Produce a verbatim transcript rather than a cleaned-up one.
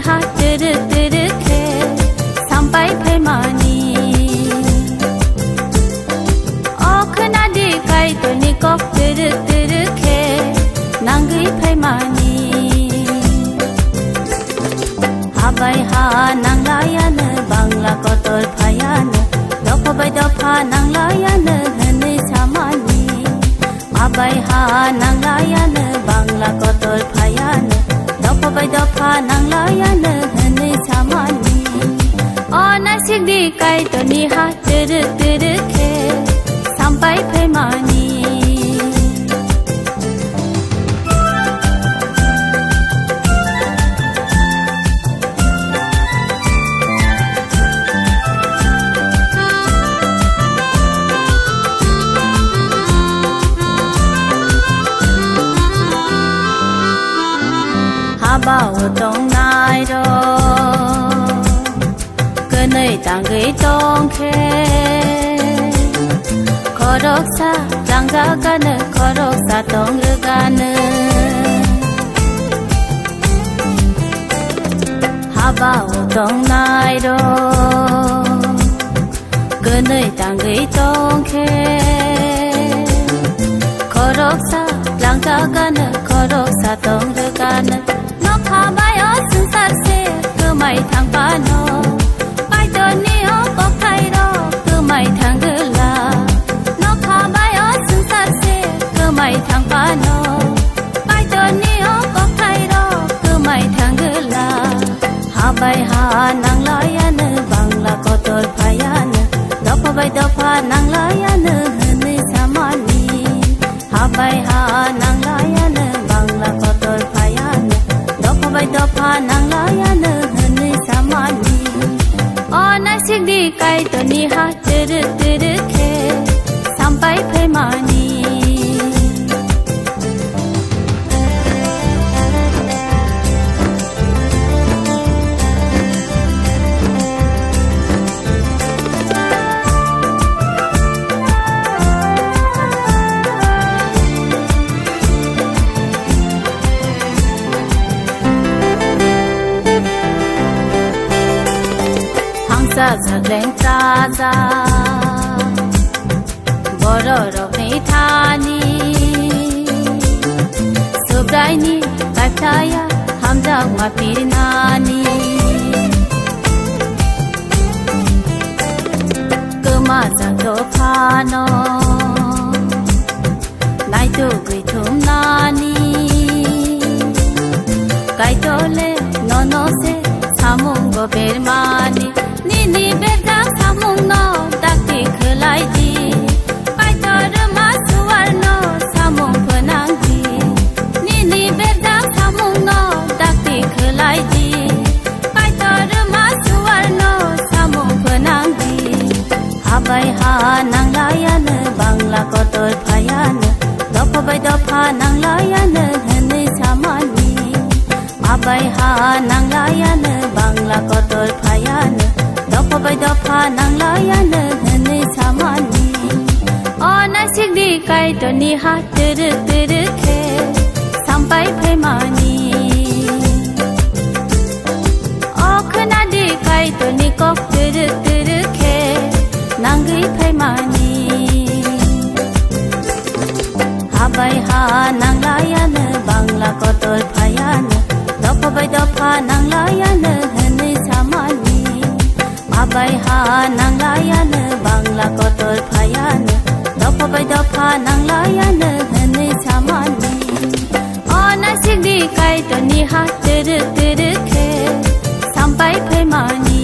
Twrwk twrwk khe sampai phaimani. O khwnadi Kaitorni kok twrwk twrwk khe nangwi phaimani. Habai ha nanglaiano, Bangla kotor phaiano, dopha bai dopha nanglaiano hwnwi samani. Habai ha nanglaiano, Bangla kotor phaiano, dopha bai dopha nanglaiano hwnwi samani. O naisik di Kaitorni ha twrwk twrwk khe sampai phaimani. Haba o tongnai rok kwnwi tangwi tong khe, khoroksa tlangjagano, khoroksa tong rwgano. Haba o tongnai rok kwnwi tangwi tong khe, khoroksa tlangjagano, khoroksa tong rwgano. Nokha bai o swngchar se kwmai thang phano, Kaitorni o kokthai rok kwmai thang gwla. Nokha bai o swngchar se kwmai thang phano, Kaitorni o kokthai rok kwmai thang gwla. Habai ha nanglaiano, Bangla kotor phaiano, dopha bai dopha nanglaiano hwnwi samani. Habai ha nanglaiano, Bangla kotor phaiano, dopha bai dopha nanglaiano hwnwi samani. O naisik di Kaitorni ha twrwk twrwk khe sampai phaimani. Hangsa sakleng chacha bororokni thani, Subraini kaithaya hamjakma pirnani. Kwmajak dophano naitugwi thumnani, Kaitorle nono se samungo bermani. Nini berjak samungno dakti khwlai di, Kaitor rwma suarno samung phnang di. Nini berjak samungno dakti khwlai di, Kaitor rwma suarno samung phnang di. Habai ha nanglaiano, Bangla kotor phaiano, dopha bai dopha nanglaiano hwnwi samani. Habai ha nanglaiano, Bangla kotor phaiano, dopha bai dopha nanglaiano hwnwi samani. O naisik di Kaitorni ha twrwk twrwk khe sampai phaimani. O khwnadi Kaitorni kok twrwk twrwk khe nangwi phaimani. Habai ha nanglaiano, Bangla kotor phaiano, dopha bai dopha nanglaiano hwnwi samani. Habai ha nanglaiano, Bangla kotor phaiano, dopha bai dopha nanglaiano hwnwi samani. O naisik di Kaitorni ha twrwk twrwk khe sampai phaimani.